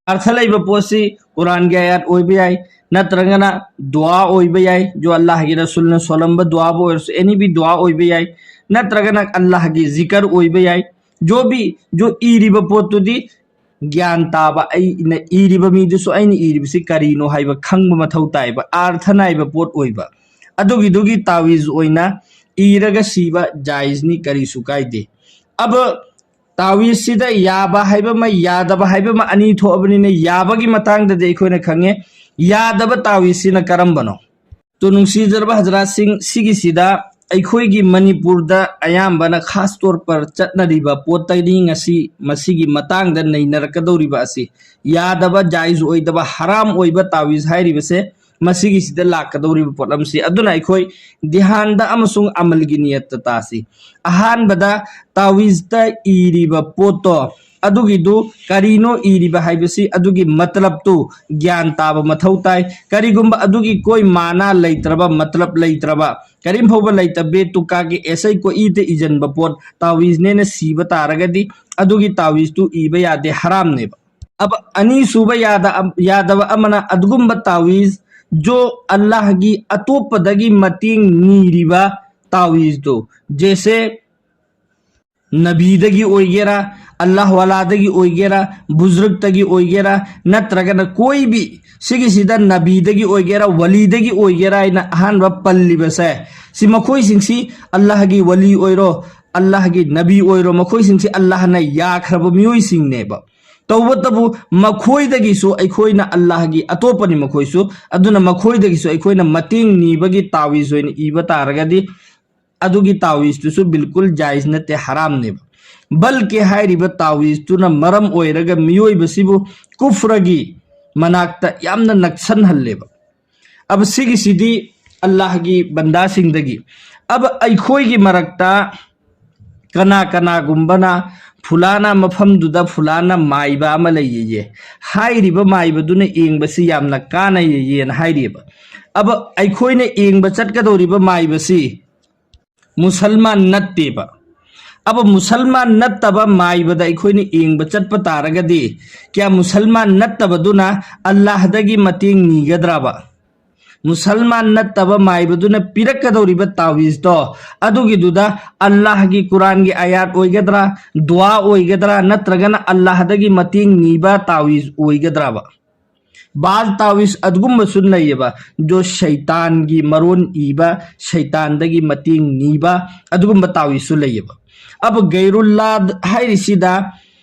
ꯑꯥꯔꯊ ꯂꯩꯕ ꯄꯣꯠꯁꯤ ꯀꯨꯔꯥꯟꯒꯤ ꯑꯥꯌꯥꯠ ꯑꯣꯏꯕ ꯌꯥꯏ, ꯅꯠꯇ꯭ꯔꯒꯅ ꯗꯨꯋꯥ ꯑꯣꯏꯕ ꯌꯥꯏ, ꯖꯣ ꯑꯜꯂꯥꯍꯒꯤ ꯔꯁꯨꯜꯅ ꯁꯣꯜꯂꯝꯕ ꯗꯨꯋꯥꯕꯨ ꯑꯣꯏꯔꯁꯨ, ꯑꯦꯅꯤ ꯕꯤ ꯗꯨꯋꯥ ꯑꯣꯏꯕ ꯌꯥꯏ, ꯅꯠꯇ꯭ꯔꯒꯅ ꯑꯜꯂꯥꯍꯒꯤ ꯖꯤꯀꯔ ꯑꯣꯏꯕ ꯌꯥꯏ꯫ ꯖꯣ ꯕꯤ, ꯖꯣ ꯏꯔꯤꯕ ꯄꯣꯠꯇꯨꯗꯤ ꯒ꯭ꯌꯥꯟ ꯇꯥꯕ, ꯑꯩꯅ ꯏꯔꯤꯕ ꯃꯤꯗꯨꯁꯨ ꯑꯩꯅ ꯏꯔꯤꯕꯁꯤ ꯀꯔꯤꯅꯣ ꯍꯥꯏꯕ ꯈꯪꯕ ꯃꯊꯧ ꯇꯥꯏꯕ, ꯑꯥꯔꯊ ꯅꯥꯏꯕ ꯄꯣꯠ ꯑꯣꯏꯕ꯫ ꯑꯗꯨꯒꯤꯗꯨꯒꯤ ꯇꯥꯋꯤꯖ ꯑꯣꯏꯅ ꯏꯔꯒ ꯁꯤꯕ ꯖꯥꯏꯖꯅꯤ, ꯀꯔꯤꯁꯨ ꯀꯥꯏꯗꯦ꯫ ꯑꯕ ꯇꯥꯋꯤꯖꯁꯤꯗ ꯌꯥꯕ ꯍꯥꯏꯕ ꯑꯃ, ꯌꯥꯗꯕ ꯍꯥꯏꯕ ꯑꯃ ꯑꯅꯤ ꯊꯣꯛꯑꯕꯅꯤꯅ, ꯌꯥꯕꯒꯤ ꯃꯇꯥꯡꯗꯗꯤ ꯑꯩꯈꯣꯏꯅ ꯈꯪꯉꯦ꯫ ꯌꯥꯗꯕ ꯇꯥꯋꯤꯖꯁꯤꯅ ꯀꯔꯝꯕꯅꯣ? ꯇꯨ ꯅꯨꯡꯁꯤꯖꯔꯕ ꯍꯖꯔꯥꯠꯁꯤꯡ, ꯁꯤꯒꯤꯁꯤꯗ ꯑꯩꯈꯣꯏꯒꯤ ꯃꯅꯤꯄꯨꯔꯗ ꯑꯌꯥꯝꯕꯅ ꯈꯥꯁ ꯇꯣꯔ ꯄꯔ ꯆꯠꯅꯔꯤꯕ ꯄꯣꯠꯇꯅꯤ ꯉꯁꯤ ꯃꯁꯤꯒꯤ ꯃꯇꯥꯡꯗ ꯅꯩꯅꯔꯛꯀꯗꯧꯔꯤꯕ ꯑꯁꯤ꯫ ꯌꯥꯗꯕ, ꯖꯥꯏꯖ ꯑꯣꯏꯗꯕ, ꯍꯔꯥꯝ ꯑꯣꯏꯕ ꯇꯥꯋꯤꯖ ꯍꯥꯏꯔꯤꯕꯁꯦ ꯃꯁꯤꯒꯤꯁꯤꯗ ꯂꯥꯛꯀꯗꯧꯔꯤꯕ ꯄꯣꯠꯂꯝꯁꯤ꯫ ꯑꯗꯨꯅ ꯑꯩꯈꯣꯏ ꯙ꯭ꯌꯥꯟꯗ ꯑꯃꯁꯨꯡ ꯑꯃꯜꯒꯤ ꯅꯤꯌꯠꯇ ꯇꯥꯁꯤ꯫ ꯑꯍꯥꯟꯕꯗ ꯇꯥꯋꯤꯖꯇ ꯏꯔꯤꯕ ꯄꯣꯠꯇꯣ, ꯑꯗꯨꯒꯤꯗꯨ ꯀꯔꯤꯅꯣ ꯏꯔꯤꯕ ꯍꯥꯏꯕꯁꯤ, ꯑꯗꯨꯒꯤ ꯃꯇꯂꯕꯇꯨ ꯒ꯭ꯌꯥꯟ ꯇꯥꯕ ꯃꯊꯧ ꯇꯥꯏ꯫ ꯀꯔꯤꯒꯨꯝꯕ ꯑꯗꯨꯒꯤ ꯀꯣꯏ ꯃꯥꯅꯥ ꯂꯩꯇ꯭ꯔꯕ, ꯃꯇꯂꯕ ꯂꯩꯇ꯭ꯔꯕ, ꯀꯔꯤꯝ ꯐꯥꯎꯕ ꯂꯩꯇꯕ, ꯕꯦ ꯇꯨꯀꯥ ꯀꯦ ꯑꯦꯁ ꯑꯩ ꯀꯣꯏ ꯏꯗ ꯏꯖꯟꯕ ꯄꯣꯠ ꯇꯥꯋꯤꯖꯅꯦꯅ ꯁꯤꯕ ꯇꯥꯔꯒꯗꯤ, ꯑꯗꯨꯒꯤ ꯇꯥꯋꯤꯖꯇꯨ ꯏꯕ ꯌꯥꯗꯦ, ꯍꯔꯥꯝꯅꯦꯕ꯫ ꯑꯕ-, ꯑꯅꯤꯁꯨꯕ ꯌꯥꯗ-, ꯌꯥꯗꯕ ꯑꯃꯅ, ꯑꯗꯨꯒꯨꯝꯕ ꯇꯥꯋꯤꯖ, ꯖꯣ ꯑꯜꯂꯥꯍꯒꯤ ꯑꯇꯣꯞꯄꯗꯒꯤ ꯃꯇꯦꯡ ꯅꯤꯔꯤꯕ ꯇꯥꯋꯤꯖꯇꯨ, ꯖꯦꯁꯦ ꯅꯕꯤꯗꯒꯤ ꯑꯣꯏꯒꯦꯔꯥ, ꯑꯜꯂꯥꯍ ꯋꯥꯂꯥꯗꯒꯤ ꯑꯣꯏꯒꯦꯔꯥ, ꯕꯨꯖ꯭ꯔꯨꯛꯇꯒꯤ ꯑꯣꯏꯒꯦꯔꯥ, ꯅꯠꯇ꯭ꯔꯒꯅ ꯀꯣꯏꯕꯤ, ꯁꯤꯒꯤꯁꯤꯗ ꯅꯕꯤꯗꯒꯤ ꯑꯣꯏꯒꯦꯔꯥ, ꯋꯂꯤꯗꯒꯤ ꯑꯣꯏꯒꯦꯔꯥ ꯍꯥꯏꯅ ꯑꯍꯥꯟꯕ ꯄꯜꯂꯤꯕꯁꯦ, ꯁꯤ ꯃꯈꯣꯏꯁꯤꯡꯁꯤ ꯑꯜꯂꯥꯍꯒꯤ ꯋꯂꯤ ꯑꯣꯏꯔꯣ, ꯑꯜꯂꯥꯍꯒꯤ ꯅꯕꯤ ꯑꯣꯏꯔꯣ, ꯃꯈꯣꯏꯁꯤꯡꯁꯤ ꯑꯜꯂꯥꯍꯅ ꯌꯥꯈ꯭ꯔꯕ ꯃꯤꯑꯣꯏꯁꯤꯡꯅꯦꯕ꯫ ꯇꯧꯕꯇꯕꯨ ꯃꯈꯣꯏꯗꯒꯤꯁꯨ ꯑꯩꯈꯣꯏꯅ ꯑꯜꯂꯥꯍꯒꯤ ꯑꯇꯣꯞꯄꯅꯤ ꯃꯈꯣꯏꯁꯨ, ꯑꯗꯨꯅ ꯃꯈꯣꯏꯗꯒꯤꯁꯨ ꯑꯩꯈꯣꯏꯅ ꯃꯇꯦꯡ ꯅꯤꯕꯒꯤ ꯇꯥꯋꯤꯖ ꯑꯣꯏꯅ ꯏꯕ ꯇꯥꯔꯒꯗꯤ, ꯑꯗꯨꯒꯤ ꯇꯥꯋꯤꯖꯇꯨꯁꯨ ꯕꯤꯜꯀꯨꯜ ꯖꯥꯏꯖ ꯅꯠꯇꯦ, ꯍꯔꯥꯝꯅꯦꯕ꯫ ꯕꯜꯀꯤ ꯍꯥꯏꯔꯤꯕ ꯇꯥꯋꯤꯖꯇꯨꯅ ꯃꯔꯝ ꯑꯣꯏꯔꯒ ꯃꯤꯑꯣꯏꯕꯁꯤꯕꯨ ꯀꯨꯐ꯭ꯔꯒꯤ ꯃꯅꯥꯛꯇ ꯌꯥꯝꯅ ꯅꯛꯁꯟꯍꯜꯂꯦꯕ꯫ ꯑꯕ ꯁꯤꯒꯤꯁꯤꯗꯤ ꯑꯜꯂꯥꯍꯒꯤ ꯕꯟꯗꯥꯁꯤꯡꯗꯒꯤ꯫ ꯑꯕ ꯑꯩꯈꯣꯏꯒꯤ ꯃꯔꯛꯇ ꯀꯅꯥ ꯀꯅꯥꯒꯨꯝꯕꯅ ꯐꯨꯂꯥꯅ ꯃꯐꯝꯗꯨꯗ ꯐꯨꯂꯥꯅ ꯃꯥꯏꯕ ꯑꯃ ꯂꯩꯌꯦꯌꯦ, ꯍꯥꯏꯔꯤꯕ ꯃꯥꯏꯕꯗꯨꯅ ꯌꯦꯡꯕꯁꯤ ꯌꯥꯝꯅ ꯀꯥꯟꯅꯩꯌꯦꯌꯦꯅ ꯍꯥꯏꯔꯤꯕ꯫ ꯑꯕ ꯑꯩꯈꯣꯏꯅ ꯌꯦꯡꯕ ꯆꯠꯀꯗꯧꯔꯤꯕ ꯃꯥꯏꯕꯁꯤ ꯃꯨꯁꯜꯃꯥꯟ ꯅꯠꯇꯦꯕ꯫ ꯑꯕ ꯃꯨꯁꯜꯃꯥꯟ ꯅꯠꯇꯕ ꯃꯥꯏꯕꯗ ꯑꯩꯈꯣꯏꯅ ꯌꯦꯡꯕ ꯆꯠꯄ ꯇꯥꯔꯒꯗꯤ, ꯀꯌꯥ ꯃꯨꯁꯜꯃꯥꯟ ꯅꯠꯇꯕꯗꯨꯅ ꯑꯜꯂꯥꯍꯗꯒꯤ ꯃꯇꯦꯡ ꯅꯤꯒꯗ꯭ꯔꯕ? ꯃꯨꯁꯜꯃꯥꯟ ꯅꯠꯇꯕ ꯃꯥꯏꯕꯗꯨꯅ ꯄꯤꯔꯛꯀꯗꯧꯔꯤꯕ ꯇꯥꯋꯤꯖꯇꯣ, ꯑꯗꯨꯒꯤꯗꯨꯗ ꯑꯜꯂꯥꯍꯒꯤ ꯀꯨꯔꯥꯟꯒꯤ ꯑꯌꯥꯠ ꯑꯣꯏꯒꯗ꯭ꯔꯥ, ꯗꯨꯋꯥ ꯑꯣꯏꯒꯗ꯭ꯔꯥ, ꯅꯠꯇ꯭ꯔꯒꯅ ꯑꯜꯂꯥꯍꯗꯒꯤ ꯃꯇꯦꯡ ꯅꯤꯕ ꯇꯥꯋꯤꯖ ꯑꯣꯏꯒꯗ꯭ꯔꯕ? ꯕꯥꯜ ꯇꯥꯋꯤꯖ ꯑꯗꯨꯒꯨꯝꯕꯁꯨ ꯂꯩꯌꯦꯕ, ꯖꯣ ꯁꯩꯇꯥꯟꯒꯤ ꯃꯔꯣꯟ ꯏꯕ, ꯁꯩꯇꯥꯟꯗꯒꯤ ꯃꯇꯦꯡ ꯅꯤꯕ, ꯑꯗꯨꯒꯨꯝꯕ ꯇꯥꯋꯤꯖꯁꯨ ꯂꯩꯌꯦꯕ꯫ ꯑꯕ ꯒꯩꯔꯨꯜꯂꯥ ꯍꯥꯏꯔꯤꯁꯤꯗ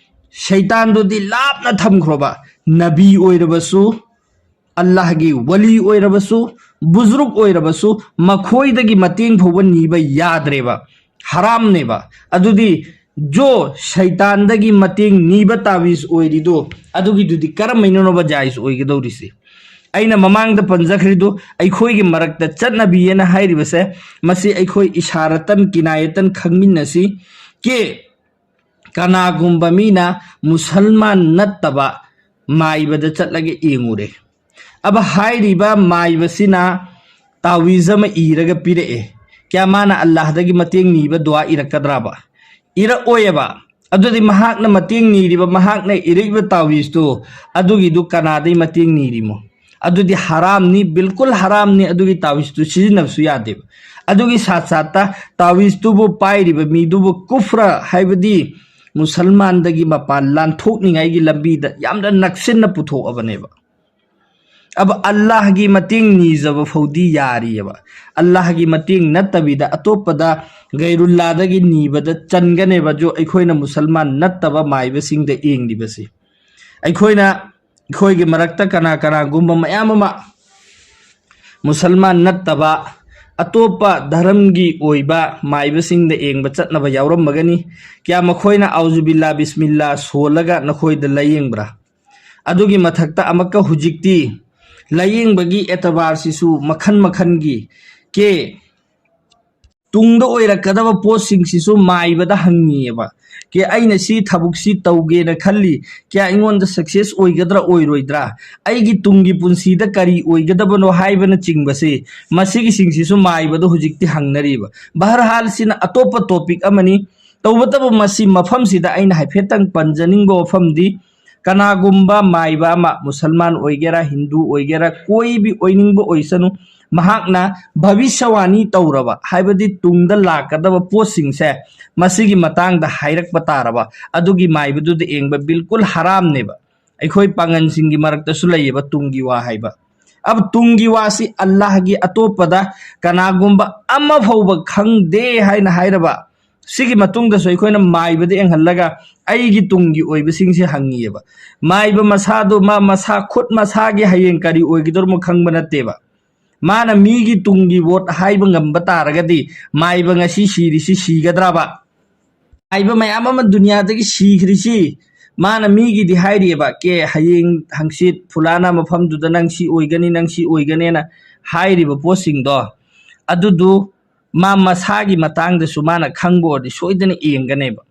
ꯁꯩꯇꯥꯟꯗꯨꯗꯤ ꯂꯥꯞꯅ ꯊꯝꯈ꯭ꯔꯣꯕ, ꯅꯕꯤ ꯑꯣꯏꯔꯕꯁꯨ, ꯑꯜꯂꯥꯍꯒꯤ ꯋꯂꯤ ꯑꯣꯏꯔꯕꯁꯨ, ꯕꯨꯖ꯭ꯔꯨꯛ ꯑꯣꯏꯔꯕꯁꯨ, ꯃꯈꯣꯏꯗꯒꯤ ꯃꯇꯦꯡ ꯐꯥꯎꯕ ꯅꯤꯕ ꯌꯥꯗ꯭ꯔꯦꯕ, ꯍꯔꯥꯝꯅꯦꯕ꯫ ꯑꯗꯨꯗꯤ ꯖꯣ ꯁꯩꯇꯥꯟꯗꯒꯤ ꯃꯇꯦꯡ ꯅꯤꯕ ꯇꯥꯋꯤꯖ ꯑꯣꯏꯔꯤꯗꯣ, ꯑꯗꯨꯒꯤꯗꯨꯗꯤ ꯀꯔꯝꯍꯥꯏꯅꯅꯣꯕ ꯖꯥꯏꯖ ꯑꯣꯏꯒꯗꯧꯔꯤꯁꯦ? ꯑꯩꯅ ꯃꯃꯥꯡꯗ ꯄꯟꯖꯈ꯭ꯔꯤꯗꯨ, ꯑꯩꯈꯣꯏꯒꯤ ꯃꯔꯛꯇ ꯆꯠꯅꯕꯤꯑꯅ ꯍꯥꯏꯔꯤꯕꯁꯦ, ꯃꯁꯤ ꯑꯩꯈꯣꯏ ꯏꯁꯥꯔꯇꯟ ꯀꯤꯅꯥꯌꯇꯟ ꯈꯪꯃꯤꯟꯅꯁꯤ꯫ ꯀꯦ, ꯀꯅꯥꯒꯨꯝꯕ ꯃꯤꯅ ꯃꯨꯁꯜꯃꯥꯟ ꯅꯠꯇꯕ ꯃꯥꯏꯕꯗ ꯆꯠꯂꯒ ꯌꯦꯡꯉꯨꯔꯦ꯫ ꯑꯕ ꯍꯥꯏꯔꯤꯕ ꯃꯥꯏꯕꯁꯤꯅ ꯇꯥꯋꯤꯖ ꯑꯃ ꯏꯔꯒ ꯄꯤꯔꯛꯑꯦ꯫ ꯀꯌꯥ ꯃꯥꯅ ꯑꯜꯂꯥꯍꯗꯒꯤ ꯃꯇꯦꯡ ꯅꯤꯕ ꯗꯨꯋꯥ ꯏꯔꯛꯀꯗ꯭ꯔꯕ? ꯏꯔꯛꯑꯣꯏꯑꯕ꯫ ꯑꯗꯨꯗꯤ ꯃꯍꯥꯛꯅ ꯃꯇꯦꯡ ꯅꯤꯔꯤꯕ, ꯃꯍꯥꯛꯅ ꯏꯔꯛꯏꯕ ꯇꯥꯋꯤꯖꯇꯨ, ꯑꯗꯨꯒꯤꯗꯨ ꯀꯅꯥꯗꯩ ꯃꯇꯦꯡ ꯅꯤꯔꯤꯃꯣ? ꯑꯗꯨꯗꯤ ꯍꯔꯥꯝꯅꯤ, ꯕꯤꯜꯀꯨꯜ ꯍꯔꯥꯝꯅꯤ꯫ ꯑꯗꯨꯒꯤ ꯇꯥꯋꯤꯖꯇꯨ ꯁꯤꯖꯤꯟꯅꯕꯁꯨ ꯌꯥꯗꯦꯕ꯫ ꯑꯗꯨꯒꯤ ꯁꯥꯠ ꯁꯥꯠꯇ ꯇꯥꯋꯤꯖꯇꯨꯕꯨ ꯄꯥꯏꯔꯤꯕ ꯃꯤꯗꯨꯕꯨ ꯀꯨꯐ꯭ꯔ, ꯍꯥꯏꯕꯗꯤ ꯃꯨꯁꯜꯃꯥꯟꯗꯒꯤ ꯃꯄꯥꯟ ꯂꯥꯟꯊꯣꯛꯅꯤꯡꯉꯥꯏꯒꯤ ꯂꯝꯕꯤꯗ ꯌꯥꯝꯅ ꯅꯛꯁꯤꯟꯅ ꯄꯨꯊꯣꯛꯑꯕꯅꯦꯕ꯫ ꯑꯕ ꯑꯜꯂꯥꯍꯒꯤ ꯃꯇꯦꯡ ꯅꯤꯖꯕ ꯐꯥꯎꯗꯤ ꯌꯥꯔꯤꯑꯕ꯫ ꯑꯜꯂꯥꯍꯒꯤ ꯃꯇꯦꯡ ꯅꯠꯇꯕꯤꯗ ꯑꯇꯣꯞꯄꯗ ꯒꯩꯔꯨꯜꯂꯥꯗꯒꯤ ꯅꯤꯕꯗ ꯆꯟꯒꯅꯦꯕ, ꯖꯣ ꯑꯩꯈꯣꯏꯅ ꯃꯨꯁꯜꯃꯥꯟ ꯅꯠꯇꯕ ꯃꯥꯏꯕꯁꯤꯡꯗ ꯌꯦꯡꯂꯤꯕꯁꯤ꯫ ꯑꯩꯈꯣꯏꯅ, ꯑꯩꯈꯣꯏꯒꯤ ꯃꯔꯛꯇ ꯀꯅꯥ ꯀꯅꯥꯒꯨꯝꯕ ꯃꯌꯥꯝ ꯑꯃ ꯃꯨꯁꯜꯃꯥꯟ ꯅꯠꯇꯕ ꯑꯇꯣꯞꯄ ꯙꯔꯝꯒꯤ ꯑꯣꯏꯕ ꯃꯥꯏꯕꯁꯤꯡꯗ ꯌꯦꯡꯕ ꯆꯠꯅꯕ ꯌꯥꯎꯔꯝꯃꯒꯅꯤ꯫ ꯀꯌꯥ ꯃꯈꯣꯏꯅ ꯑꯥꯎꯖꯨꯕꯤꯜꯂꯥ ꯕꯤꯁꯃꯤꯜꯂꯥ ꯁꯣꯜꯂꯒ ꯅꯈꯣꯏꯗ ꯂꯥꯏꯌꯦꯡꯕ꯭ꯔꯥ? ꯑꯗꯨꯒꯤ ꯃꯊꯛꯇ ꯑꯃꯨꯛꯀ ꯍꯧꯖꯤꯛꯇꯤ ꯂꯥꯏꯌꯦꯡꯕꯒꯤ ꯑꯦꯇꯕꯥꯔꯁꯤꯁꯨ ꯃꯈꯟ ꯃꯈꯟꯒꯤ, ꯀꯦ, ꯇꯨꯡꯗ ꯑꯣꯏꯔꯛꯀꯗꯕ ꯄꯣꯠꯁꯤꯡꯁꯤꯁꯨ ꯃꯥꯏꯕꯗ ꯍꯪꯉꯤꯑꯕ꯫ ꯀꯦ, ꯑꯩꯅ ꯁꯤ ꯊꯕꯛꯁꯤ ꯇꯧꯒꯦꯅ ꯈꯜꯂꯤ, ꯀꯌꯥ ꯑꯩꯉꯣꯟꯗ ꯁꯛꯁꯦꯁ ꯑꯣꯏꯒꯗ꯭ꯔꯥ ꯑꯣꯏꯔꯣꯏꯗ꯭ꯔꯥ, ꯑꯩꯒꯤ ꯇꯨꯡꯒꯤ ꯄꯨꯟꯁꯤꯗ ꯀꯔꯤ ꯑꯣꯏꯒꯗꯕꯅꯣ ꯍꯥꯏꯕꯅꯆꯤꯡꯕꯁꯤ, ꯃꯁꯤꯒꯤꯁꯤꯡꯁꯤꯁꯨ ꯃꯥꯏꯕꯗ ꯍꯧꯖꯤꯛꯇꯤ ꯍꯪꯅꯔꯤꯕ꯫ ꯕꯍꯔꯍꯥꯜ, ꯁꯤꯅ ꯑꯇꯣꯞꯄ ꯇꯣꯄꯤꯛ ꯑꯃꯅꯤ꯫ ꯇꯧꯕꯇꯕꯨ ꯃꯁꯤ ꯃꯐꯝꯁꯤꯗ ꯑꯩꯅ ꯍꯥꯏꯐꯦꯠꯇꯪ ꯄꯟꯖꯅꯤꯡꯕ ꯋꯥꯐꯝꯗꯤ, ꯀꯅꯥꯒꯨꯝꯕ ꯃꯥꯏꯕ ꯑꯃ, ꯃꯨꯁꯜꯃꯥꯟ ꯑꯣꯏꯒꯦꯔꯥ, ꯍꯤꯟꯗꯨ ꯑꯣꯏꯒꯦꯔꯥ, ꯀꯣꯏꯕꯤ ꯑꯣꯏꯅꯤꯡꯕ ꯑꯣꯏꯁꯅꯨ, ꯃꯍꯥꯛꯅ ꯚꯕꯤꯁ꯭ꯌꯋꯥꯅꯤ ꯇꯧꯔꯕ, ꯍꯥꯏꯕꯗꯤ ꯇꯨꯡꯗ ꯂꯥꯛꯀꯗꯕ ꯄꯣꯠꯁꯤꯡꯁꯦ, ꯃꯁꯤꯒꯤ ꯃꯇꯥꯡꯗ ꯍꯥꯏꯔꯛꯄ ꯇꯥꯔꯕ, ꯑꯗꯨꯒꯤ ꯃꯥꯏꯕꯗꯨꯗ ꯌꯦꯡꯕ ꯕꯤꯜꯀꯨꯜ ꯍꯔꯥꯝꯅꯦꯕ꯫ ꯑꯩꯈꯣꯏ ꯄꯥꯉꯜꯁꯤꯡꯒꯤ ꯃꯔꯛꯇꯁꯨ ꯂꯩꯌꯦꯕ ꯇꯨꯡꯒꯤ ꯋꯥ ꯍꯥꯏꯕ꯫ ꯑꯕ ꯇꯨꯡꯒꯤ ꯋꯥꯁꯤ ꯑꯜꯂꯥꯍꯒꯤ ꯑꯇꯣꯞꯄꯗ ꯀꯅꯥꯒꯨꯝꯕ ꯑꯃ ꯐꯥꯎꯕ ꯈꯪꯗꯦ ꯍꯥꯏꯅ ꯍꯥꯏꯔꯕ, ꯁꯤꯒꯤ ꯃꯇꯨꯡꯗꯁꯨ ꯑꯩꯈꯣꯏꯅ ꯃꯥꯏꯕꯗ ꯌꯦꯡꯍꯜꯂꯒ ꯑꯩꯒꯤ ꯇꯨꯡꯒꯤ ꯑꯣꯏꯕꯁꯤꯡꯁꯦ ꯍꯪꯉꯤꯑꯕ꯫ ꯃꯥꯏꯕ ꯃꯁꯥꯗꯣ, ꯃꯥ ꯃꯁꯥ, ꯈꯨꯠ ꯃꯁꯥꯒꯤ ꯍꯌꯦꯡ ꯀꯔꯤ ꯑꯣꯏꯒꯗꯧꯔꯤꯃꯣ ꯈꯪꯕ ꯅꯠꯇꯦꯕ꯫ ꯃꯥꯅ ꯃꯤꯒꯤ ꯇꯨꯡꯒꯤ ꯚꯣꯠ ꯍꯥꯏꯕ ꯉꯝꯕ ꯇꯥꯔꯒꯗꯤ, ꯃꯥꯏꯕ ꯉꯁꯤ ꯁꯤꯔꯤꯁꯤ ꯁꯤꯒꯗ꯭ꯔꯕ? ꯃꯥꯏꯕ ꯃꯌꯥꯝ ꯑꯃ ꯗꯨꯅꯤꯌꯥꯗꯒꯤ ꯁꯤꯈ꯭ꯔꯤꯁꯤ, ꯃꯥꯅ ꯃꯤꯒꯤꯗꯤ ꯍꯥꯏꯔꯤꯑꯕ, "ꯀꯦ, ꯍꯌꯦꯡ ꯍꯪꯆꯤꯠ ꯐꯨꯂꯥꯅ ꯃꯐꯝꯗꯨꯗ ꯅꯪ ꯁꯤ ꯑꯣꯏꯒꯅꯤ, ꯅꯪ ꯁꯤ ꯑꯣꯏꯒꯅꯦꯅ" ꯍꯥꯏꯔꯤꯕ ꯄꯣꯠꯁꯤꯡꯗꯣ, ꯑꯗꯨꯗꯨ ꯃꯥ ꯃꯁꯥꯒꯤ ꯃꯇꯥꯡꯗꯁꯨ ꯃꯥꯅ ꯈꯪꯕ ꯑꯣꯏꯔꯗꯤ ꯁꯣꯏꯗꯅ ꯌꯦꯡꯒꯅꯦꯕ꯫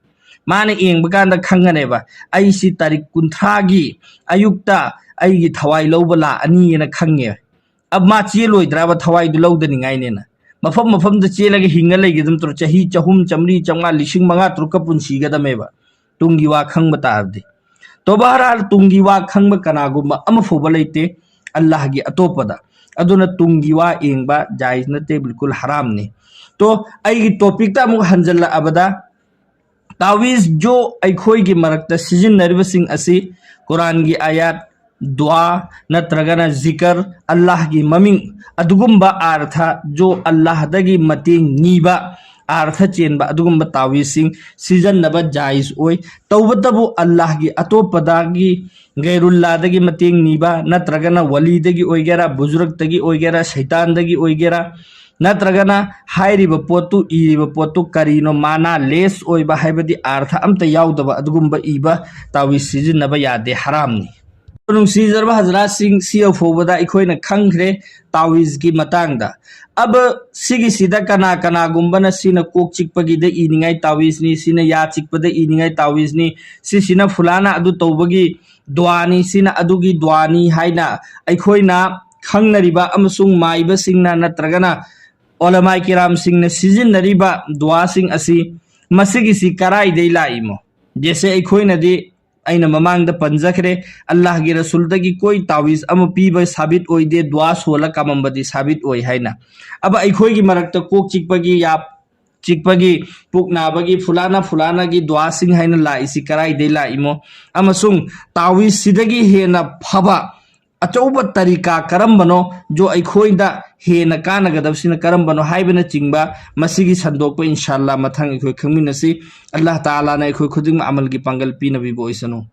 ꯃꯥꯅ ꯌꯦꯡꯕ ꯀꯥꯟꯗ ꯈꯪꯒꯅꯦꯕ, "ꯑꯩꯁꯤ ꯇꯥꯔꯤꯛ ꯀꯨꯟꯊ꯭ꯔꯥꯒꯤ ꯑꯌꯨꯛꯇ ꯑꯩꯒꯤ ꯊꯋꯥꯏ ꯂꯧꯕ ꯂꯥꯛꯑꯅꯤꯅ" ꯈꯪꯉꯦ꯫ ꯑꯕ ꯃꯥ ꯆꯦꯜꯂꯣꯏꯗ꯭ꯔꯕ ꯊꯋꯥꯏꯗꯨ ꯂꯧꯗꯅꯤꯡꯉꯥꯏꯅꯦꯅ? ꯃꯐꯝ ꯃꯐꯝꯗ ꯆꯦꯜꯂꯒ ꯍꯤꯡꯉ ꯂꯩꯒꯗꯕ ꯅꯠꯇ꯭ꯔꯣ? ꯆꯍꯤ ꯆꯍꯨꯝ, ꯆꯥꯝꯃꯔꯤ, ꯆꯥꯝꯃꯉꯥ, ꯂꯤꯁꯤꯡ ꯃꯉꯥ, ꯇꯔꯨꯛꯀ ꯄꯨꯟꯁꯤꯒꯗꯃꯦꯕ, ꯇꯨꯡꯒꯤ ꯋꯥ ꯈꯪꯕ ꯇꯥꯔꯗꯤ꯫ ꯇꯣꯕꯍꯔꯥꯜ, ꯇꯨꯡꯒꯤ ꯋꯥ ꯈꯪꯕ ꯀꯅꯥꯒꯨꯝꯕ ꯑꯃ ꯐꯥꯎꯕ ꯂꯩꯇꯦ ꯑꯜꯂꯥꯍꯒꯤ ꯑꯇꯣꯞꯄꯗ꯫ ꯑꯗꯨꯅ ꯇꯨꯡꯒꯤ ꯋꯥ ꯌꯦꯡꯕ ꯖꯥꯏꯖ ꯅꯠꯇꯦ, ꯕꯤꯜꯀꯨꯜ ꯍꯔꯥꯝꯅꯤ꯫ ꯇꯣ, ꯑꯩꯒꯤ ꯇꯣꯄꯤꯛꯇ ꯑꯃꯨꯛ ꯍꯟꯖꯜꯂꯛꯑꯕꯗ, ꯇꯥꯋꯤꯖ ꯖꯣ ꯑꯩꯈꯣꯏꯒꯤ ꯃꯔꯛꯇ ꯁꯤꯖꯤꯟꯅꯔꯤꯕꯁꯤꯡ ꯑꯁꯤ ꯀꯨꯔꯥꯟꯒꯤ ꯑꯥꯌꯥꯠ, ꯗꯨꯋꯥ ꯅꯠꯇ꯭ꯔꯒꯅ ꯖꯤꯀꯔ, ꯑꯜꯂꯥꯍꯒꯤ ꯃꯃꯤꯡ, ꯑꯗꯨꯒꯨꯝꯕ ꯑꯥꯔꯊ, ꯖꯣ ꯑꯜꯂꯥꯍꯗꯒꯤ ꯃꯇꯦꯡ ꯅꯤꯕ ꯑꯥꯔꯊ ꯆꯦꯟꯕ ꯑꯗꯨꯒꯨꯝꯕ ꯇꯥꯋꯤꯖꯁꯤꯡ ꯁꯤꯖꯤꯟꯅꯕ ꯖꯥꯏꯖ ꯑꯣꯏ꯫ ꯇꯧꯕꯇꯕꯨ ꯑꯜꯂꯥꯍꯒꯤ ꯑꯇꯣꯞꯄꯗꯒꯤ, ꯒꯩꯔꯨꯜꯂꯥꯗꯒꯤ ꯃꯇꯦꯡ ꯅꯤꯕ, ꯅꯠꯇ꯭ꯔꯒꯅ ꯋꯂꯤꯗꯒꯤ ꯑꯣꯏꯒꯦꯔꯥ, ꯕꯨꯖꯨꯔꯛꯇꯒꯤ ꯑꯣꯏꯒꯦꯔꯥ, ꯁꯩꯇꯥꯟꯗꯒꯤ ꯑꯣꯏꯒꯦꯔꯥ, ꯅꯠꯇ꯭ꯔꯒꯅ ꯍꯥꯏꯔꯤꯕ ꯄꯣꯠꯇꯨ, ꯏꯔꯤꯕ ꯄꯣꯠꯇꯨ ꯀꯔꯤꯅꯣ ꯃꯥꯅꯥ ꯂꯦꯁ ꯑꯣꯏꯕ, ꯍꯥꯏꯕꯗꯤ ꯑꯥꯔꯊ ꯑꯝꯇ ꯌꯥꯎꯗꯕ ꯑꯗꯨꯒꯨꯝꯕ ꯏꯕ ꯇꯥꯋꯤꯖ ꯁꯤꯖꯤꯟꯅꯕ ꯌꯥꯗꯦ, ꯍꯔꯥꯝꯅꯤ꯫ ꯅꯨꯡꯁꯤꯖꯔꯕ ꯍꯖꯔꯥꯠꯁꯤꯡ, ꯁꯤ ꯌꯧꯐꯥꯎꯕꯗ ꯑꯩꯈꯣꯏꯅ ꯈꯪꯈ꯭ꯔꯦ ꯇꯥꯋꯤꯖꯀꯤ ꯃꯇꯥꯡꯗ꯫ ꯑꯕ ꯁꯤꯒꯤꯁꯤꯗ ꯀꯅꯥ ꯀꯅꯥꯒꯨꯝꯕꯅ ꯁꯤꯅ ꯀꯣꯛ ꯆꯤꯛꯄꯒꯤꯗ ꯏꯅꯤꯡꯉꯥꯏ ꯇꯥꯋꯤꯖꯅꯤ, ꯁꯤꯅ ꯌꯥ ꯆꯤꯛꯄꯗ ꯏꯅꯤꯡꯉꯥꯏ ꯇꯥꯋꯤꯖꯅꯤ, ꯁꯤꯁꯤꯅ ꯐꯨꯂꯥꯅ ꯑꯗꯨ ꯇꯧꯕꯒꯤ ꯗ꯭ꯋꯥꯅꯤ, ꯁꯤꯅ ꯑꯗꯨꯒꯤ ꯗ꯭ꯋꯥꯅꯤ ꯍꯥꯏꯅ ꯑꯩꯈꯣꯏꯅ ꯈꯪꯅꯔꯤꯕ ꯑꯃꯁꯨꯡ ꯃꯥꯏꯕꯁꯤꯡꯅ ꯅꯠꯇ꯭ꯔꯒꯅ ꯑꯣꯂꯃꯥꯏ ꯀꯤꯔꯥꯝꯁꯤꯡꯅ ꯁꯤꯖꯤꯟꯅꯔꯤꯕ ꯗꯨꯋꯥꯁꯤꯡ ꯑꯁꯤ, ꯃꯁꯤꯒꯤꯁꯤ ꯀꯔꯥꯏꯗꯩ ꯂꯥꯛꯏꯃꯣ? ꯖꯦꯁꯦ ꯑꯩꯈꯣꯏꯅꯗꯤ, ꯑꯩꯅ ꯃꯃꯥꯡꯗ ꯄꯟꯖꯈ꯭ꯔꯦ, ꯑꯜꯂꯥꯍꯒꯤ ꯔꯁꯨꯜꯗꯒꯤ ꯀꯣꯏ ꯇꯥꯋꯤꯖ ꯑꯃ ꯄꯤꯕ ꯁꯥꯕꯤꯠ ꯑꯣꯏꯗꯦ, ꯗꯨꯋꯥ ꯁꯣꯜꯂ ꯀꯥꯃꯝꯕꯗꯤ ꯁꯥꯕꯤꯠ ꯑꯣꯏ ꯍꯥꯏꯅ꯫ ꯑꯕ ꯑꯩꯈꯣꯏꯒꯤ ꯃꯔꯛꯇ ꯀꯣꯛ ꯆꯤꯛꯄꯒꯤ, ꯌꯥ ꯆꯤꯛꯄꯒꯤ, ꯄꯨꯛ ꯅꯥꯕꯒꯤ, ꯐꯨꯂꯥꯅ ꯐꯨꯂꯥꯅꯒꯤ ꯗꯨꯋꯥꯁꯤꯡ ꯍꯥꯏꯅ ꯂꯥꯛꯏꯁꯤ ꯀꯔꯥꯏꯗꯩ ꯂꯥꯛꯏꯃꯣ? ꯑꯃꯁꯨꯡ ꯇꯥꯋꯤꯖꯁꯤꯗꯒꯤ ꯍꯦꯟꯅ ꯐꯕ ꯑꯆꯧꯕ ꯇꯔꯤꯀꯥ ꯀꯔꯝꯕꯅꯣ, ꯖꯣ ꯑꯩꯈꯣꯏꯗ ꯍꯦꯟꯅ ꯀꯥꯟꯅꯒꯗꯕꯁꯤꯅ ꯀꯔꯝꯕꯅꯣ ꯍꯥꯏꯕꯅꯆꯤꯡꯕ ꯃꯁꯤꯒꯤ ꯁꯟꯗꯣꯛꯄ ꯏꯟꯁꯥ ꯑꯜꯂꯥ ꯃꯊꯪ ꯑꯩꯈꯣꯏ ꯈꯪꯃꯤꯟꯅꯁꯤ꯫ ꯑꯜꯂꯥꯍ ꯇꯥꯂꯥꯅ ꯑꯩꯈꯣꯏ ꯈꯨꯗꯤꯡꯃꯛ ꯑꯃꯜꯒꯤ ꯄꯥꯡꯒꯜ ꯄꯤꯅꯕꯤꯕ ꯑꯣꯏꯁꯅꯨ꯫